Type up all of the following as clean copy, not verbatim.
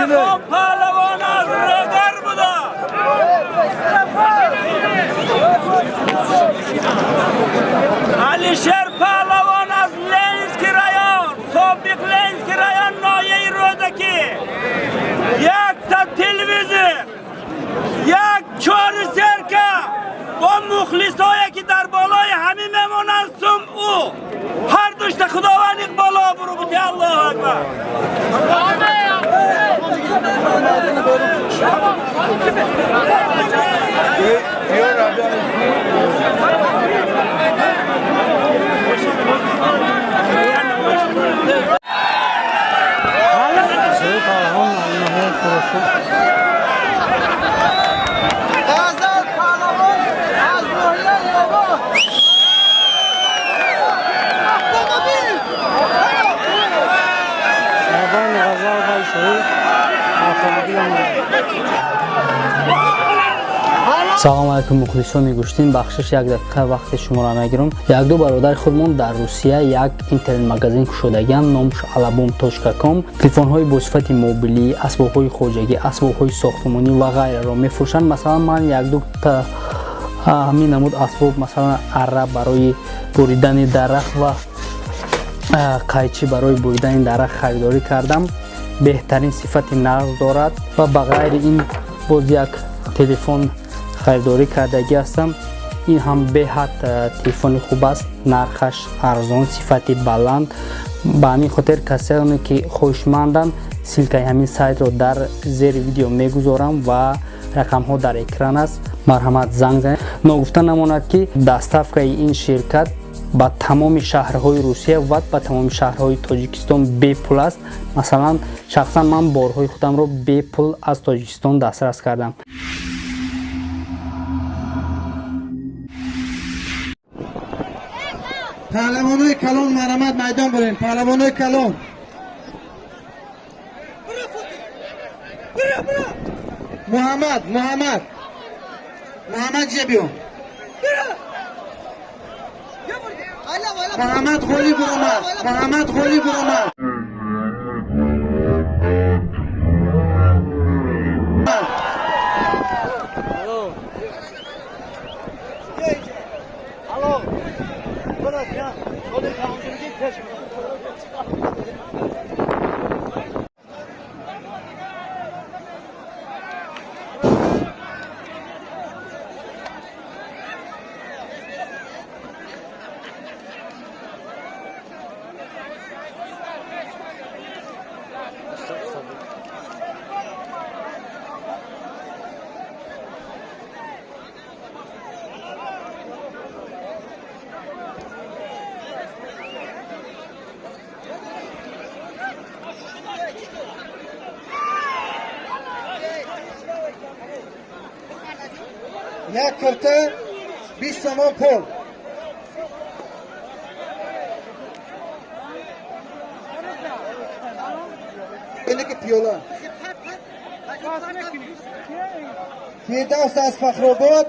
Алихон Паҳлавон аз Рогар буда. Алишер Паҳлавон аз Ленинский район, собиқ Ленинский район, ноҳияи Рӯдакӣ. Якта телевизор, як чори серка бо мухлисое, ки дар болои ҳамин мемонанд, сум ӯ ҳар душта Худованд иқболо обрӯ бути. Аллоҳу акбар. Соҳиб Паҳлавон аз ноҳияи Хуросон. Ғазал Паҳлавон аз ноҳияи Обод. Автомобил! Байни Ғазал ва Исроил автомобил омад. Салому алайкум, мухлисони гӯштин. Бахшиш, як дақиқа вақти шуморо мегирам. Якду бародари худмон дар Русия як интернет-магазин кушодагианд, номш alabom.com. Телефонҳои бо сифати мобилӣ, асбобҳои хоҷагӣ, асбобҳои сохтмонӣ ва ғайраро мефурӯшанд. Масалан, ман якду та ҳамин намуд асбоб, масалан, арра барои буридани дарахт ва қайчӣ барои буридани дарахт харидорӣ кардам. Беҳтарин сифати нағз дорад ва ба ғайри ин боз як телефон харидорӣ кардагӣ ҳастам. Ин ҳам беҳад телефони хуб аст, нархаш арзон, сифати баланд. Ба ҳамин хотир касоне, ки хоҳишманданд, ссылкаи ҳамин сайтро дар зери видео мегузорам ва рақамҳо дар экран аст, марҳамат, занг занед. Ногуфта намонад, ки доставкаи ин ширкат ба тамоми шаҳрҳои Русия ва ба тамоми шаҳрҳои Тоҷикистон бепул аст. Масалан, шахсан ман борҳои худамро бепул аз Тоҷикистон дастрас кардам. Паҳлавонои калон, марҳамат, майдон бурем. Паҳлавонои калон. Муҳаммад, Муҳаммад. Муҳаммад, ҷа биё. Муҳаммад ғолиб омад. Муҳаммад ғолиб омад. Як курта, 20 сомон пул. Ки пиёла. Фирдавс аз Фахробод,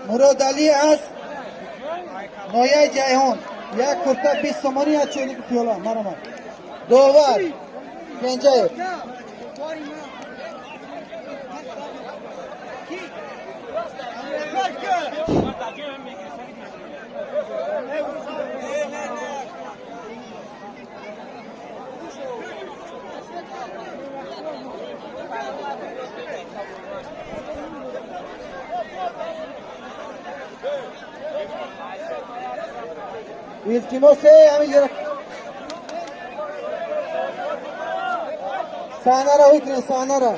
Муродалӣ аз ноҳияи Ҷайҳон. Як курта 20 сомонӣ, як чойники пиёла. Марҳамат. Довар Кенҷаев. Илтимосе, ҳамин саҳнаро ҳуй кунед, саҳнаро.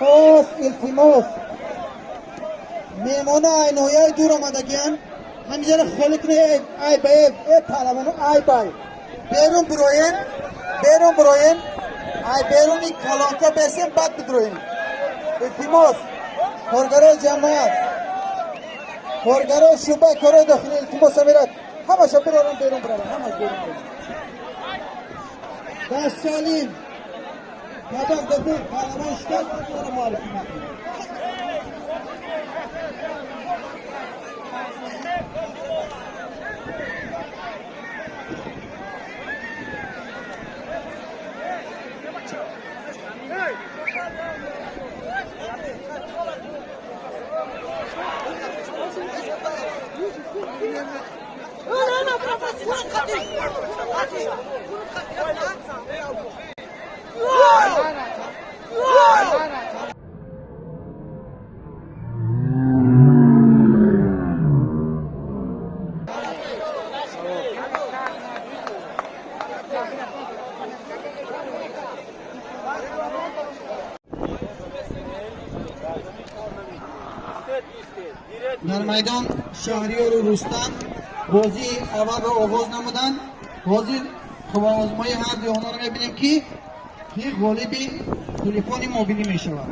Илтимос, илтимос, меҳмона ай ноҳияи дур омадагиян, ҳаминҷара холӣ кунед. Ай ба э паҳлавоно, ай бай берун буроен, берун буроен, ай беруни калонка бесен, баъд бидроен. Илтимос, коргарои ҷамоат, коргарои шӯъбаи корҳои дохилӣ, илтимос, амират. Ҳамаша бирорам, берун биравам, ҳамаш берун биравам. Даст солим. Табақ дабур, паҳлавон шикаст, ро муаррифӣ мекунем. Дар майдон Шаҳриёру Рустам бозии аввалро оғоз намуданд. Ҳозир қувваозмоии ҳар дуи онҳоро мебинем, ки ғолиби телефони мобилӣ мешавад.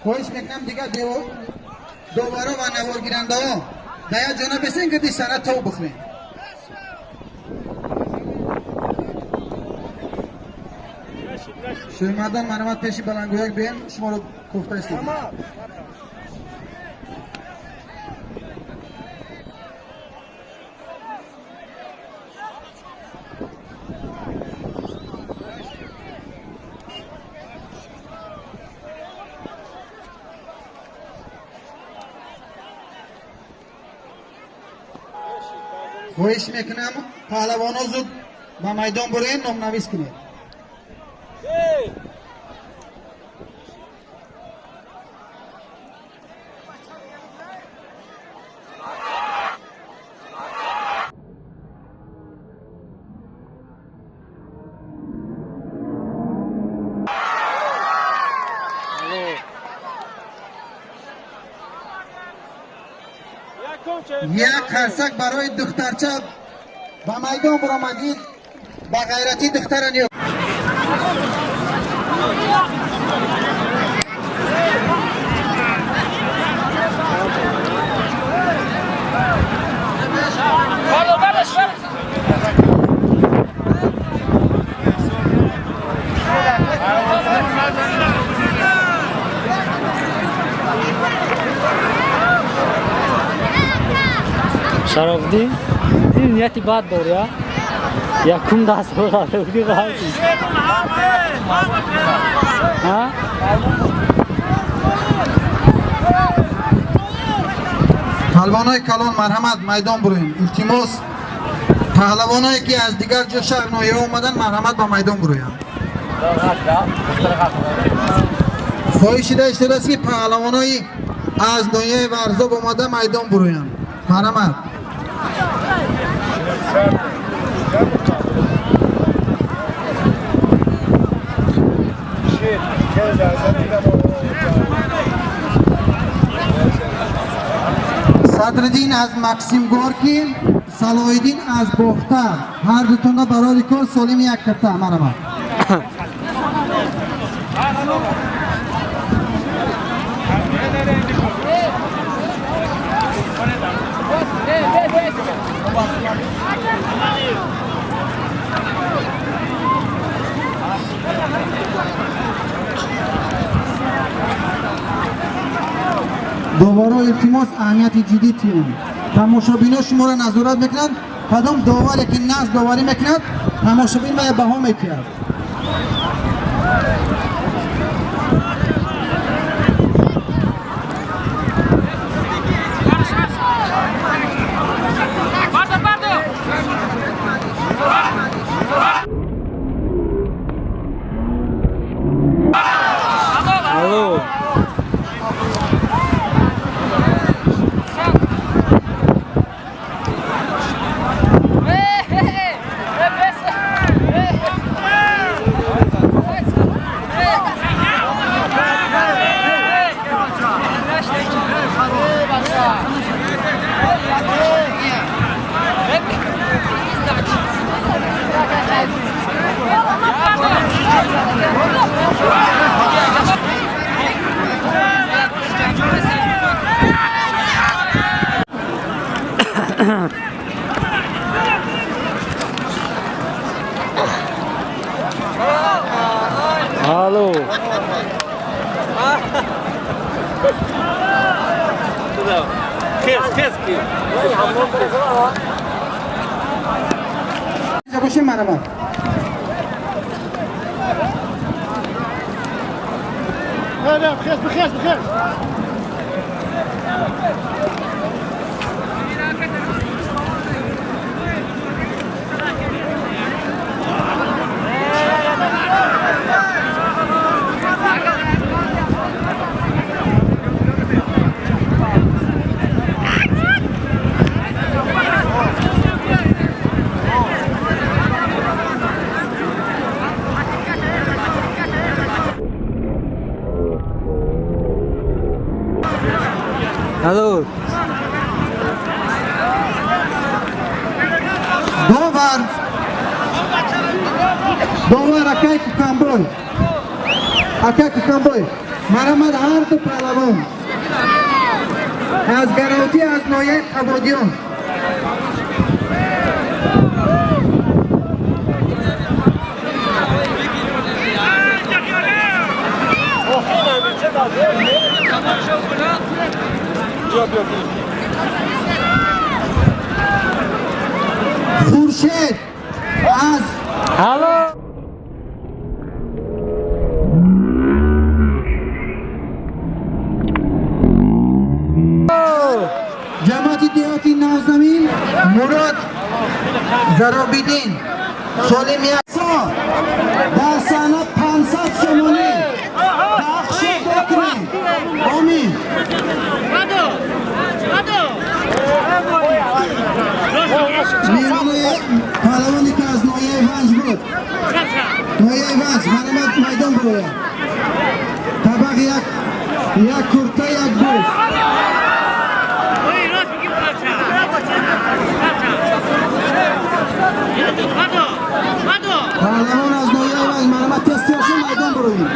Хоҳиш мекунам, дигар доваро ва наворгирандаҳо дар як ҷо набесен, гирди сана тов бихӯрем. Шӯймардан, марҳамат, пеши баландгӯяк биёем, шуморо кофта истодем. Хоҳиш мекунам, паҳлавонҳо зуд ба майдон буроен, номнавис кунед. Як қарсак барои духтарча, ба майдон баромадид, ба ғайратӣ духтара ниё. Шарофдин, ин нияти бад дори, а? Якум даст дода буди, ғалти. А? Паҳлавонои калон, марҳамат, майдон буроем, илтимос. Паҳлавоное ки аз дигар ҷо, шаҳр, ноҳияҳо омадан, марҳамат, ба майдон буроянд. Хоҳиш шида истодааст, ки паҳлавонои аз ноҳияи Варзоб омада майдон буроянд, марҳамат. Садриддин аз Максим Горки, Салоҳиддин аз Бохтар, ҳар дутонда барори кор, солими як карта, марҳамат. Доваро, илтимос, аҳамияти ҷиддӣ тиён. Тамошобино шуморо назорат мекунанд. Кадом доваре ки нағз доварӣ мекунад, тамошобин вая баҳо мекунад. Алло. Алло. Хез, хез ки. باشیم منم. نه بخیر بخیر بخیر. Алло. Довар. Довар акай Кукамбой. Акай Кукамбой. Марамад ҳар ду паҳлавон. Аз Гароти аз ноҳияи Қабодиён. Хуршед аз Алло. Ҷамоати деҳоти Навзамин Мурод Заробиддин солим яксо дар саҳна 500 сомонӣ бахшид бикунем. Омин. Меҳмонои паҳлавоне ки аз ноҳияи Ванҷ буд, ноҳияи Ванҷ маромад майдон бирояд. Табақ як як курта як буз. Паҳлавон аз ноҳияи Ванҷ маромад тез тез майдон бироед.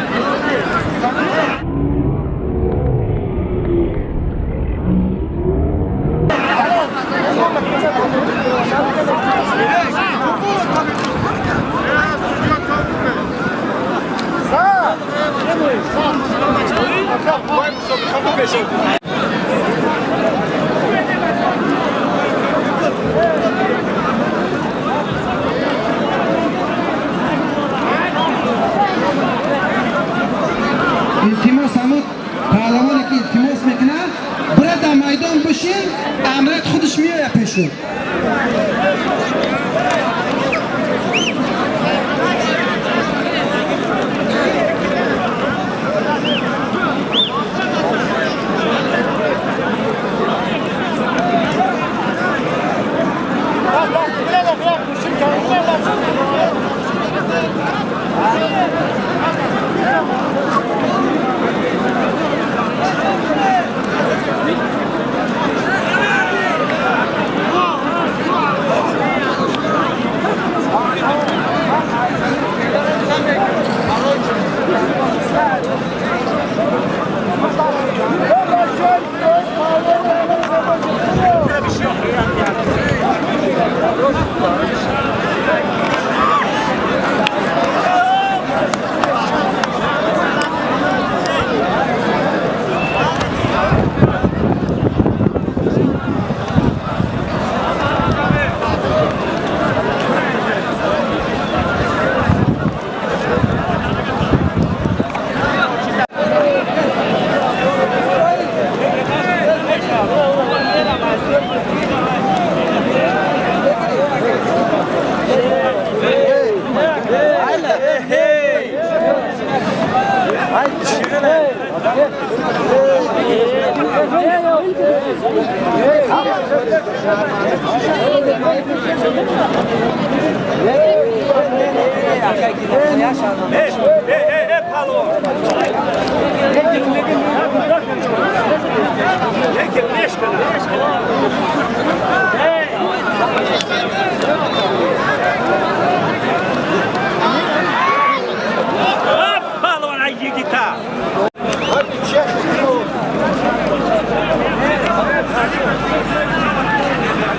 Илтимос, ҳамун паҳлавоне ки илтимос мекунад, бира дар майдон бишин, амрат худаш меояд пешу.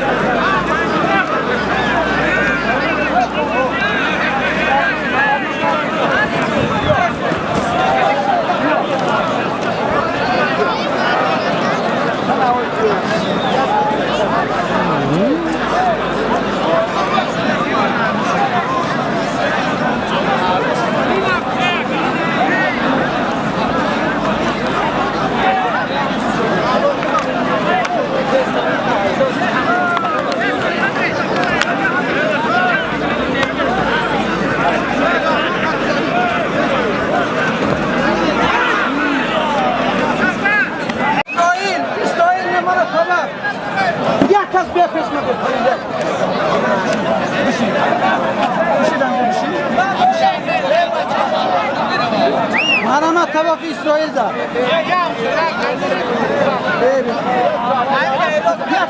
Hop, Як кас бия пеш ма. Бишин. Бишин, бишин. Марама табақи Исроил да. Як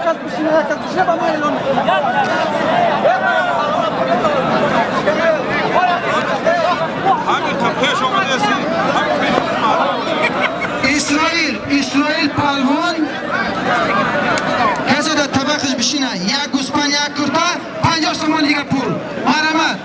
кас бишин, як кас бишин, ба мо эълон. Исроил, Исроил палвон, касе дар табақаш бишина, як гӯспанд, як курта, 50 сомон дига пул. Марҳамат.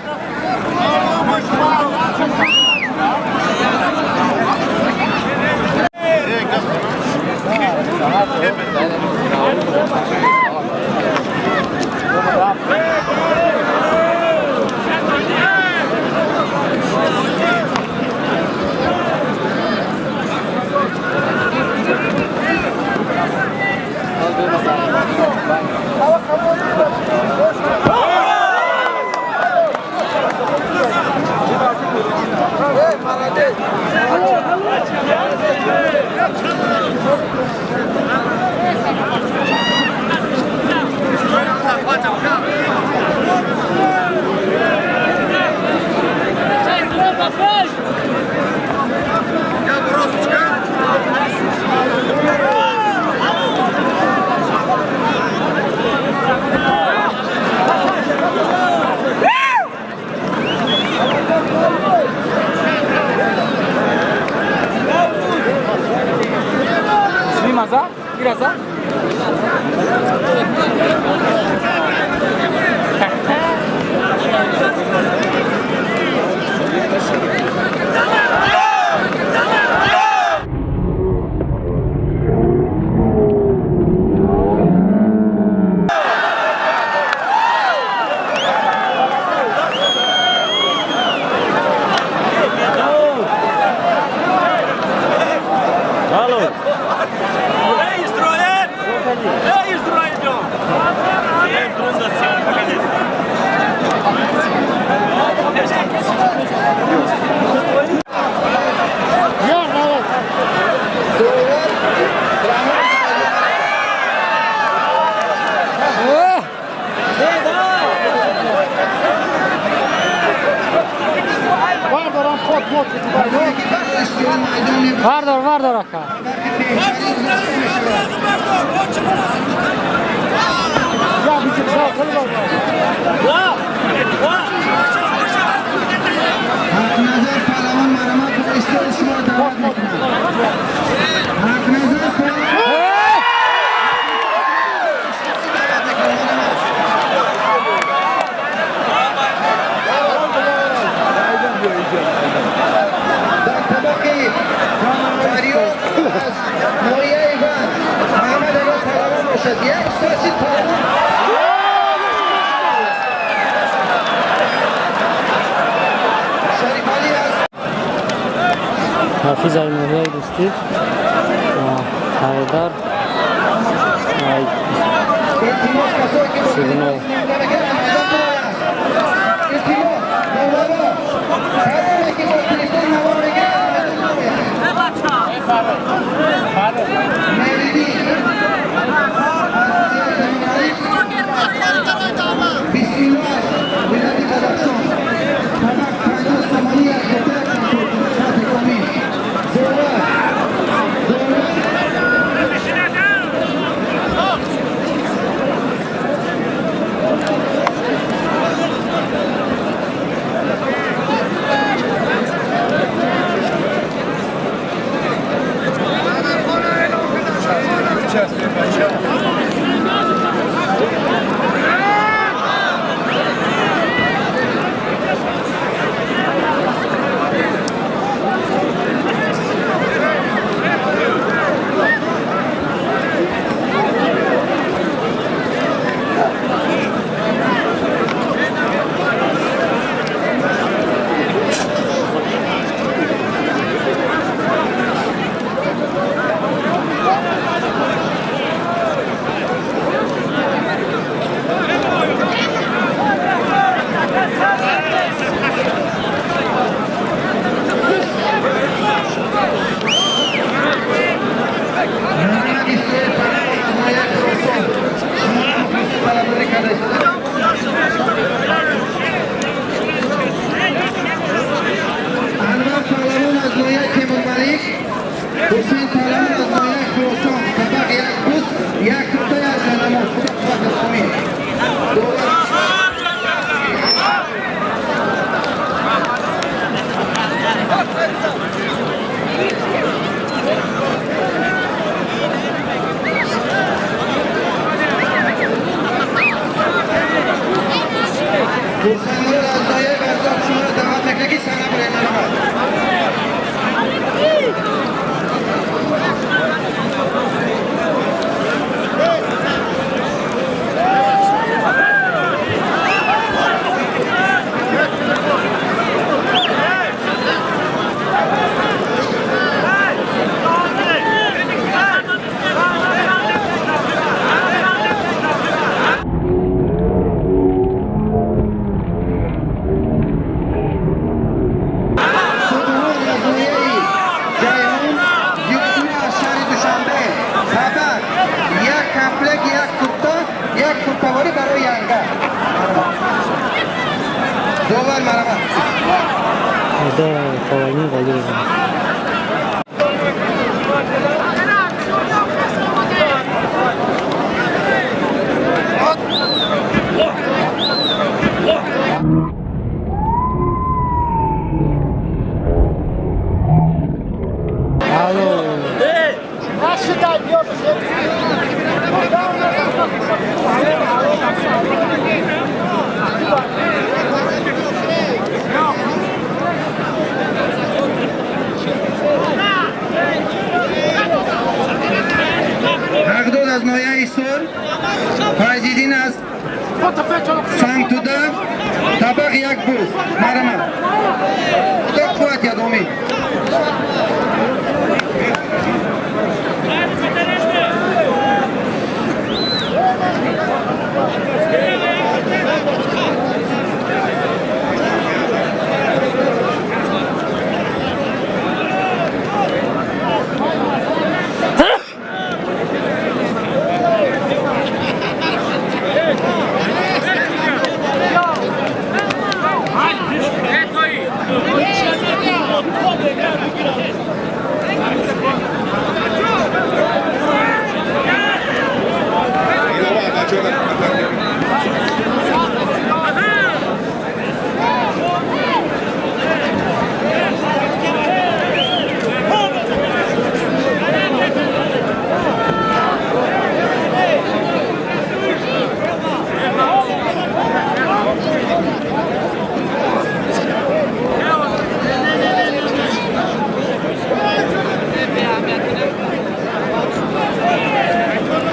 Эй, Исроил! Эй, Исроил ҷон! Як ғалат. Бардорам пот мот. Вардор, вардор, ака. Я бичи шал хеле бардор. Ҳақназар паҳлавон, марҳамат, бо истиқбол шуморо даъват мекунам. Ҳақназар паҳлавон даъват мекунам, марҳамат. Дар табақи фарёд аз ноҳияи Ванд Муҳаммад агар паҳлавон бошад, як соати паҳлавон Шарифалӣ аз Ҳафиз ай ноҳияи Дӯстӣ, Ҳайдар ай Илтимос, касое ки бо Ширинов. намекунанд, майдон бироянд. Илтимос, доваро, касое ки бо телефон навор мегирад, майдон бироянд. Мевидин аз ноҳияи Заминалӣ, Бисмиллоҳ, вилояти Бадахшон. Табақ 50 сомонӣ, як курта, як шарти комил. Довар, довар. Комплект як курта, як куртаворӣ барои янга. Довар марҳамат. Да, половину Владимир. Ҳақдод аз ноҳияи Ҳисор, Файзиддин аз Сангтуда, табақ як буз. Марҳамат. Худо қувват яд, омин.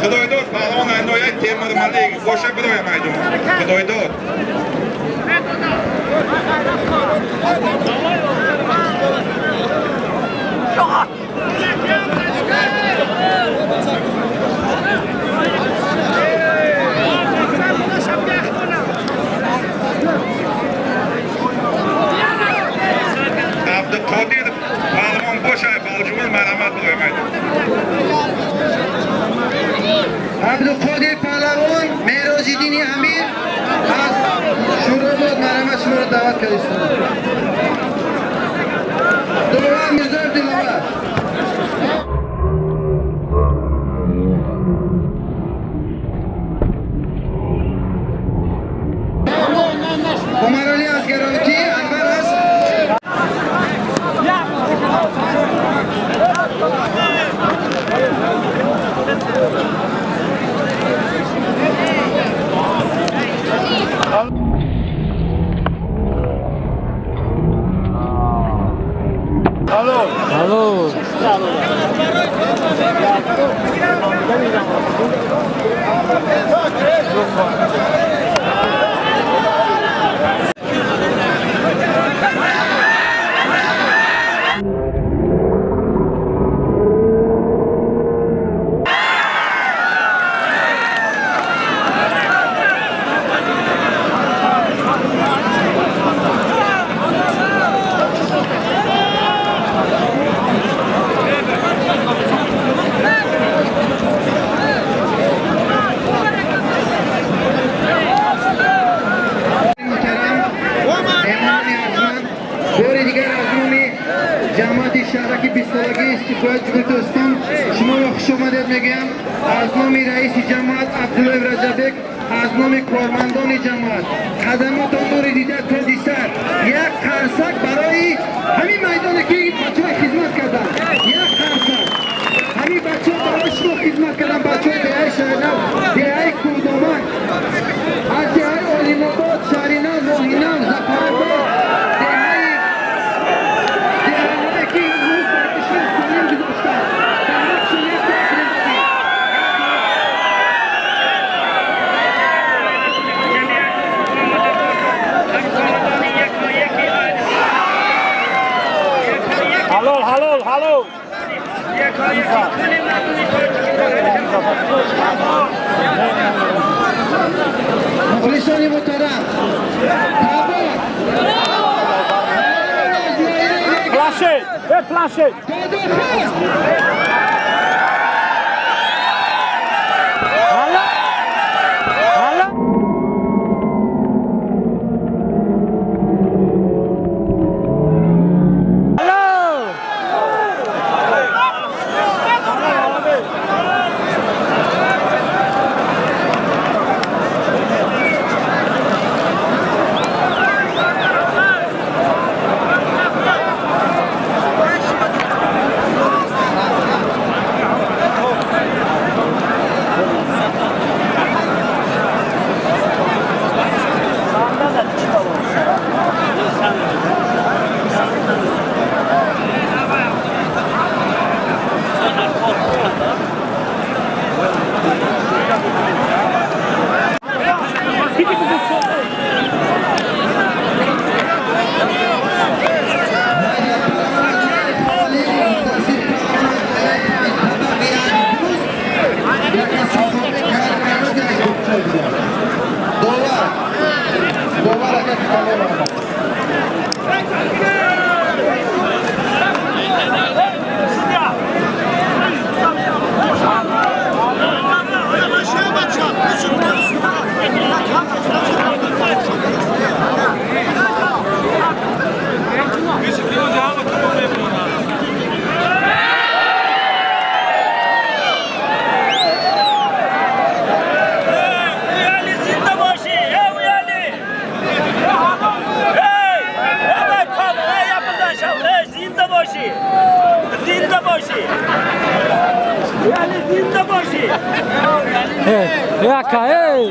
Худойдод паҳлавон ноҳияи Темурмалик боша бироя майдон. Худойдод. Абдуқодир паҳлавон боша Балҷувон марҳамат бироя майдон. Абдуқодир паҳлавон, Мероҷиддини Амир аз Шӯробод марҳамат, шуморо даъват кардистам. Довар Мирзоев Диловар. Умаралӣ аз Гароти, Анвар аз Алло. Муҳтарам меҳмонони арҷманд, бори дигар аз номи ҷамоати шаҳраки бистсолагии истиқлолияти Ҷумҳурии Тоҷикистон шуморо хушомадед мегӯям. Аз номи раиси ҷамоат Абдуллоев Раҷаббек, аз номи кормандони ҷамоат, хадамотон нури дида тоҷи сар, як қарсак барои ҳамин майдоне ки бачаҳо хизмат карданд. Як қарсак. Ҳамин бачаҳо барои шумо хизмат карданд, бачаҳои деҳаи Шаҳринав, деҳаи Кӯҳдоман, аз деҳаи Олимобод, Шаҳринав, Моҳинав, Зафаробод, деҳаҳое ки имрӯз дар кишвар солим гузоштанд. Даъватшон як тақрибӣ. Halol, halol, halol. Мухлисони муҳтарам, табор Планшет, э планшет. Додохон. Зинда бошӣ. Ака, эй!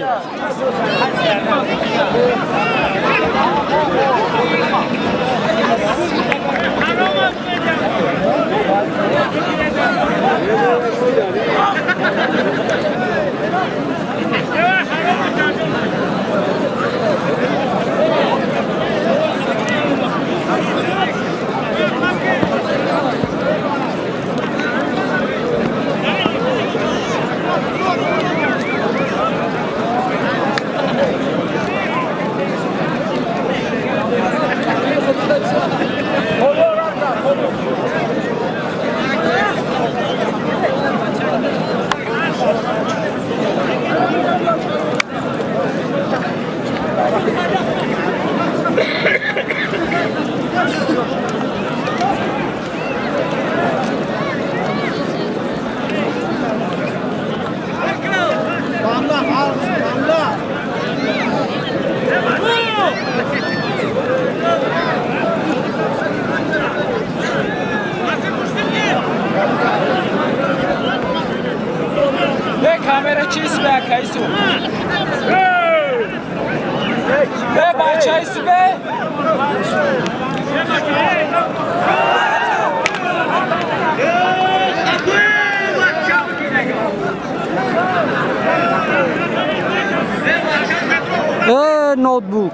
Ноутбук.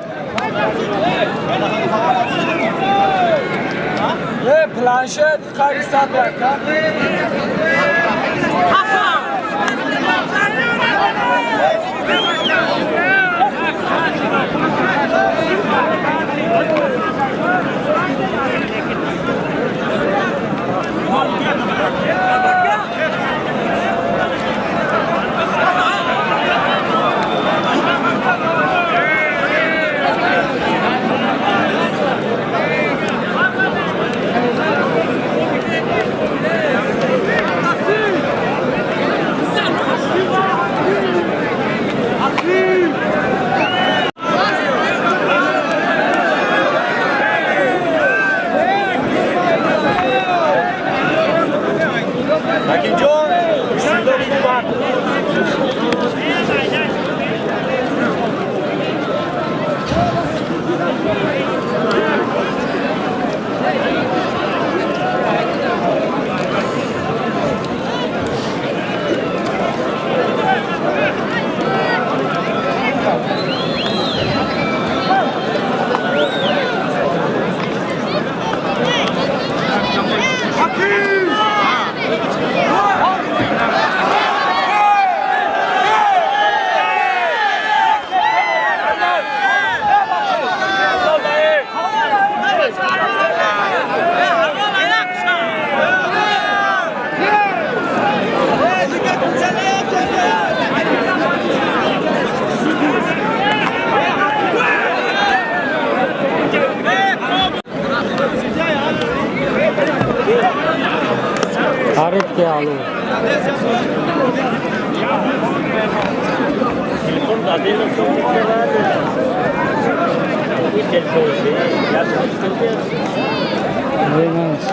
Планшет қари сад. Харид ке алло. Very nice.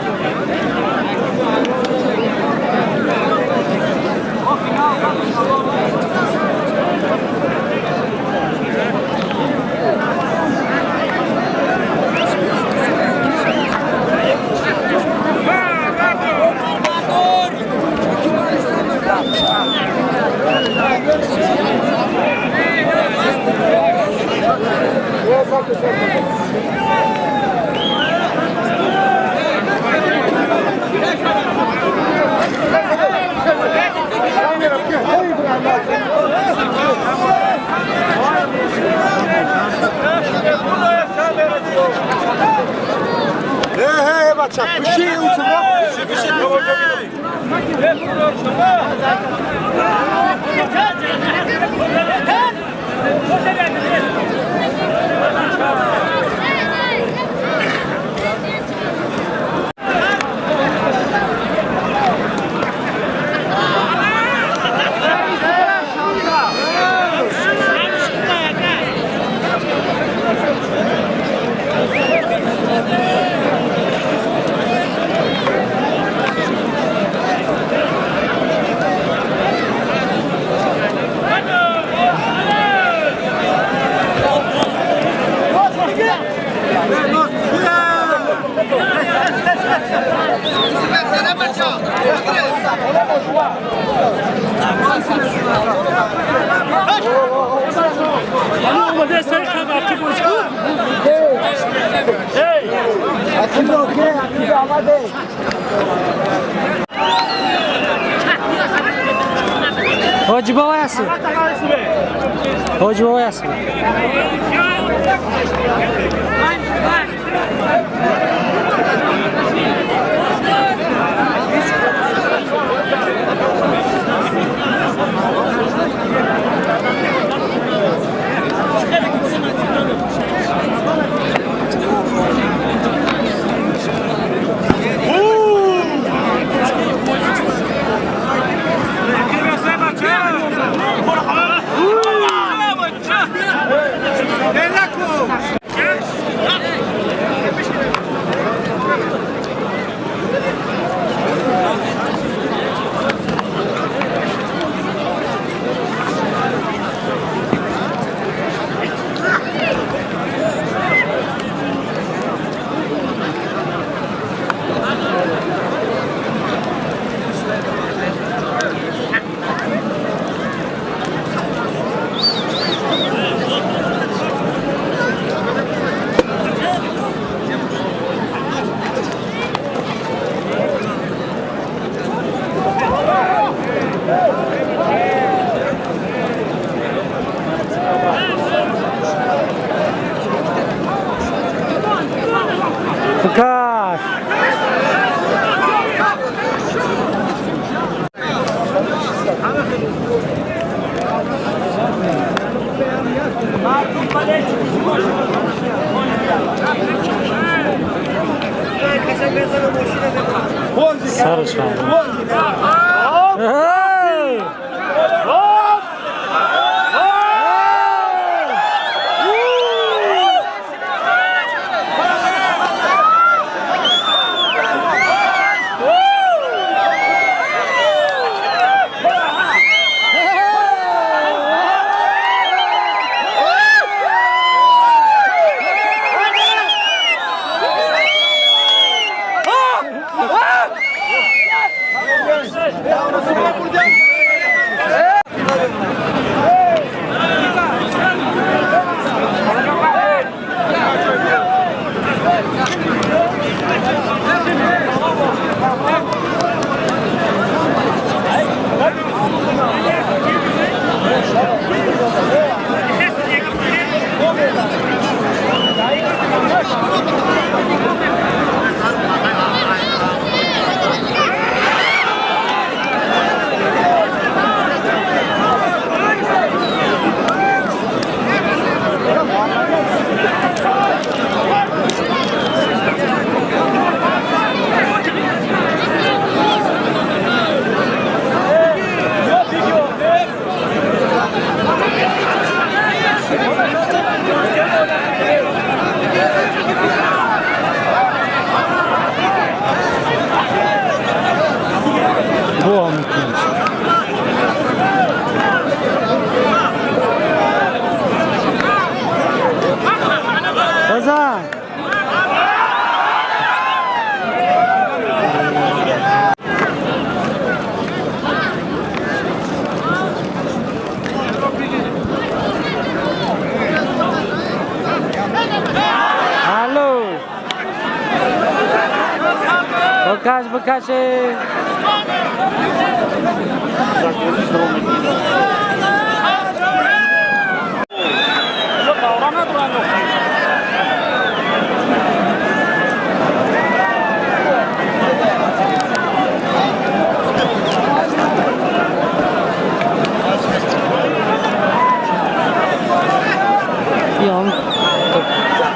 Hoji baba yasi. Hoji baba yasi. Сараш. Бакаш, бакаше! Ион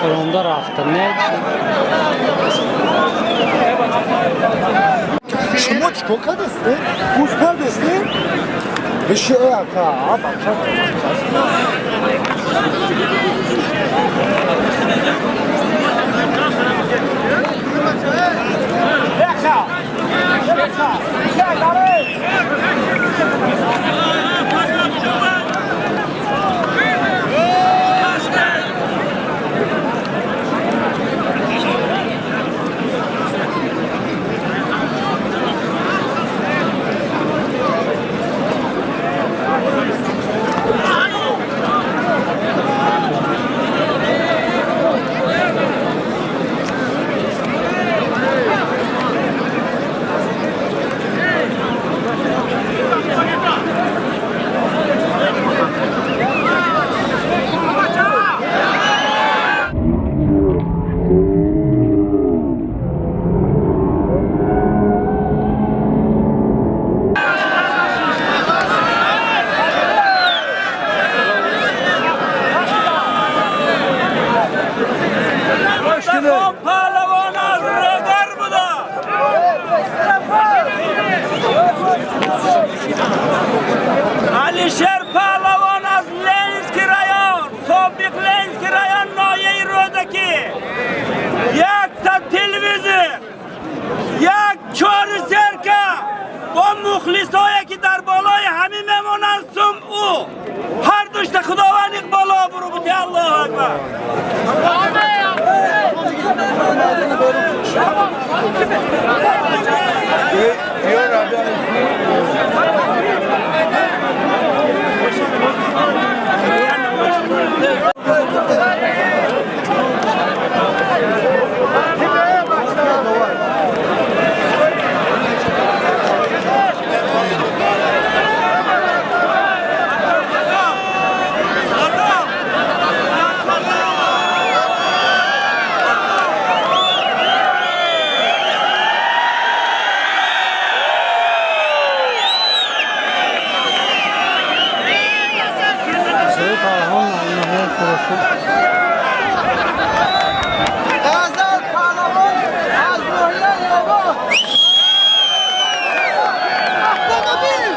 ронда рафта не. Шумо чӣ кор кардастед? Гӯш кардастед? Биши э ака, а бача. Алишер Паҳлавон аз Ленинский район, собиқ Ленинский район, ноҳияи Рӯдакӣ. Якта телевизор, як чори серка бо мухлисое ки дар болои ҳамин мемонанд сум ӯ ҳар душта Худованд иқболо буру бути. Аллоҳу акбар. Ғазал Паҳлавон аз ноҳияи Обод. Автомобил!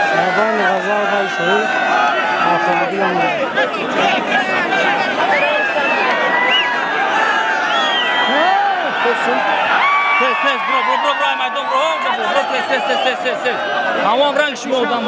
Шабан Ғазал ва Исоӣ автомобил омад. Тез, тез, бро, бро, бро, бро, майдон, бро, бро, бро, тез, тез, тез, тез, тез, тез. Ҳамон ранг шумо одам.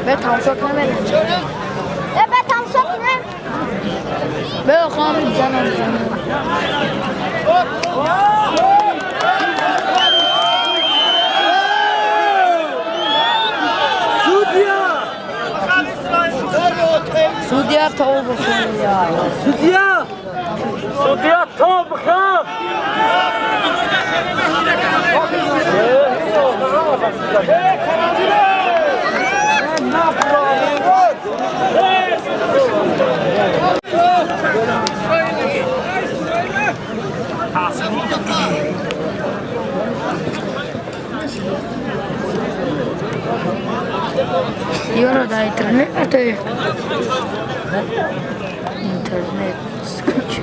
به تماشا کنم. به تماشا کنم. به خواهم میزنم. Судья то Судья! Судья то бخاب! Ёро да интернет, а то интернет скачу.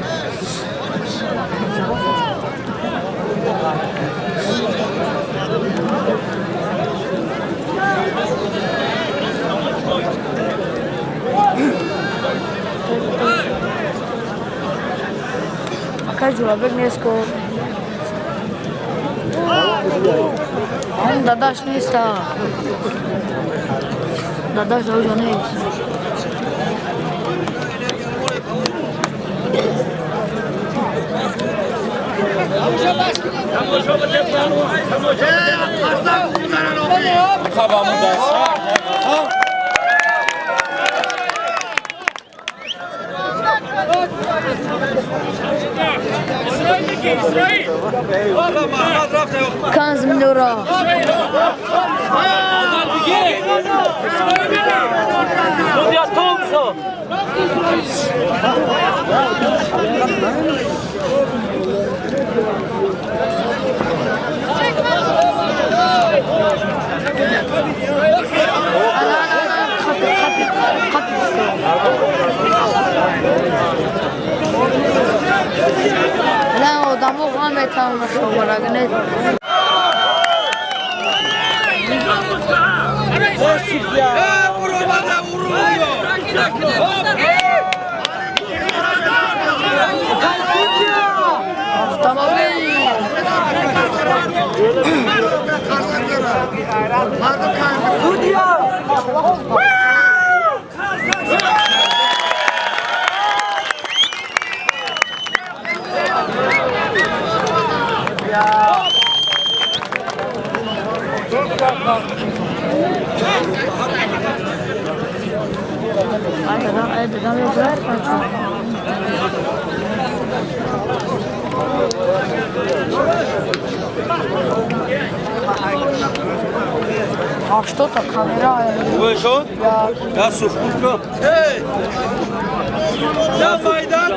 Ака Ҷурабек нест ко. Он дадаш неста. Дадаш даужа нест. Канз минора. На одамо ғам метавонад шоварагне. Автомобил. А что-то камера. Вышел? Я сушку. Эй! Я Майдан.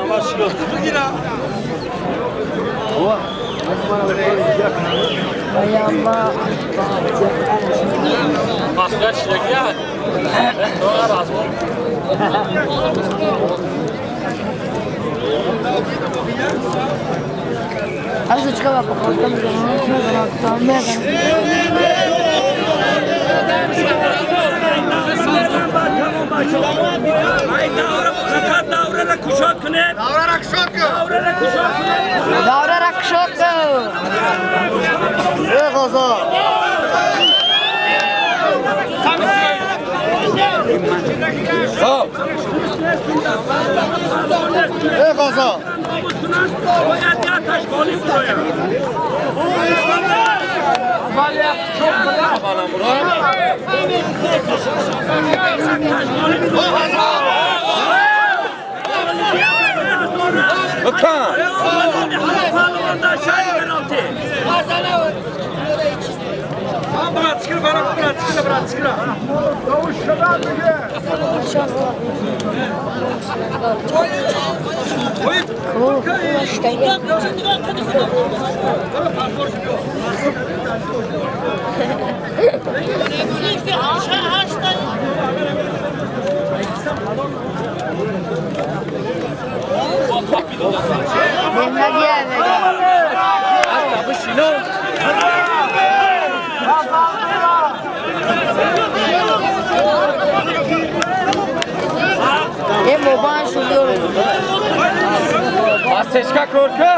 Seçka korku.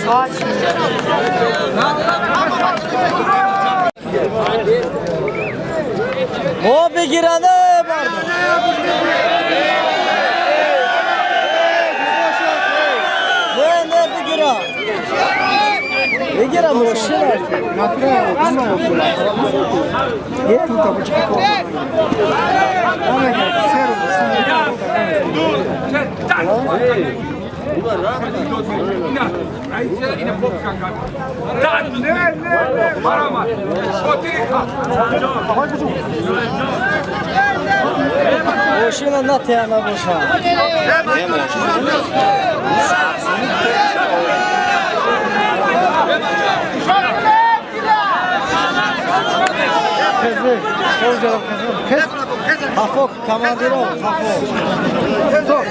О, бегиране, мардум. Не, не, бегира. Бегира мошина. Мошина натяна боша. Хафо командиро, хафо.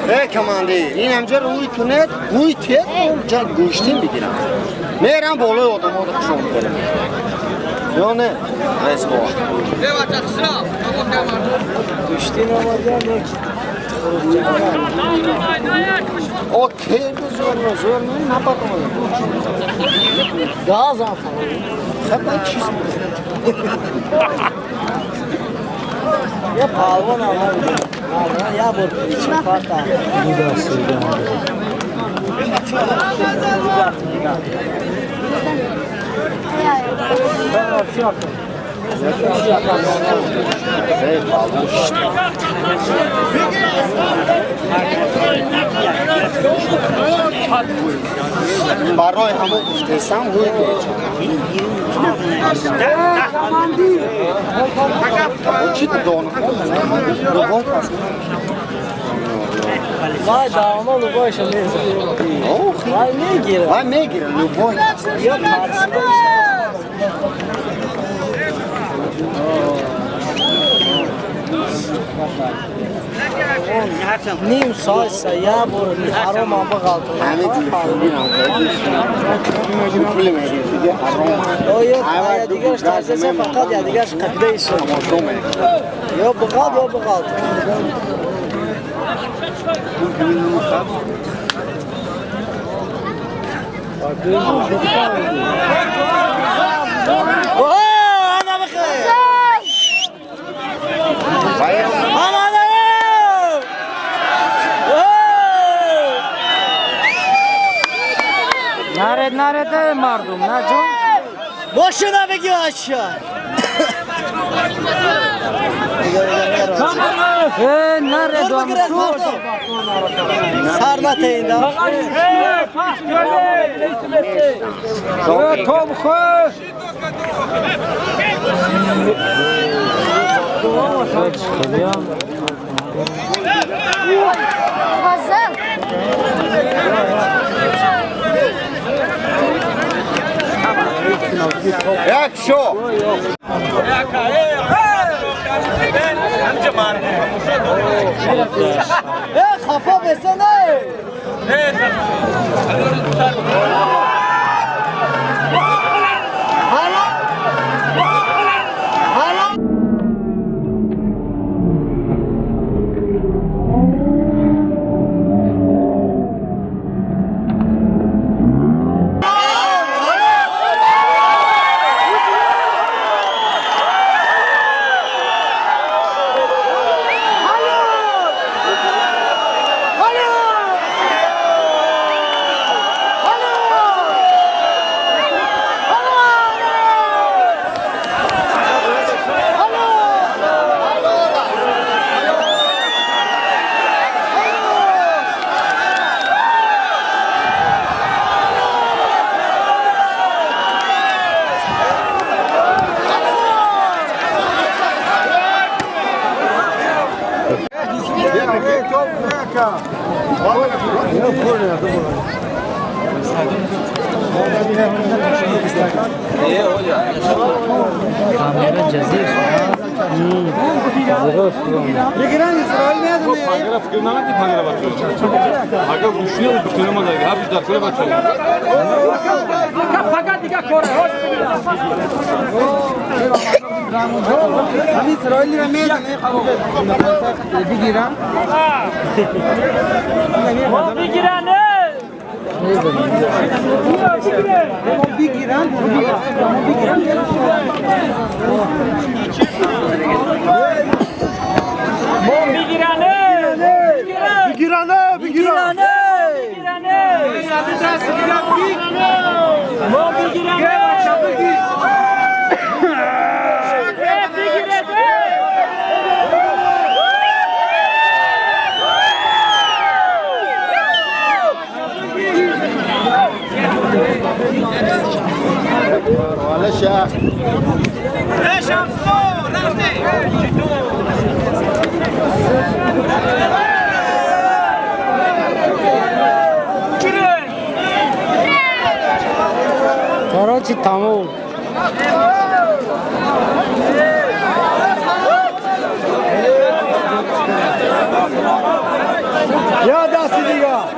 Эй командир, ин ҳамҷа рӯй кунед, рӯй тед, ҷа гӯштин бигирам. Мерам болои одаморо хушон мекунам. Ё не? Рес бо. Гӯштин омадиам як. О, керду зор, зор, напатом. Газам. Хабар чиз. Я палвон омадам. Я бор чипата. Барои ҳамон гуфтесам рӯй чӣ донам? Любой кас. Вай давно любойша мезанад. Вай мегирад. Вай мегирад любой. Я тарсида. Ним соат я бор ҳаром ам бағалтон. Ҳамин пули мегирифтиги ҳаром. Оё дигараш тарсеса фақат я дигараш қабида исо. Ё бағал ё бағалт. Ана бихай. Ана Наред, наред, мардум, на ҷон. Мошина бигир ача. Э, наред, амсу. Сар натейнда. Том хош. Як шо? Э, хафа бесане. Камера ҷазир. Бигиране. Короче, тамом. Я дасти дига.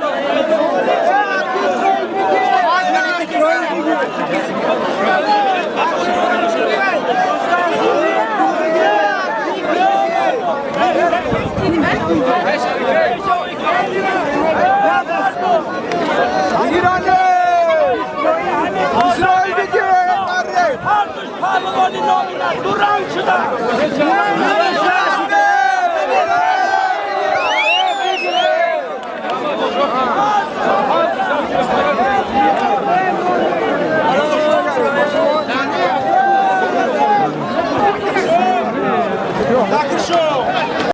اسرائیل بگیره.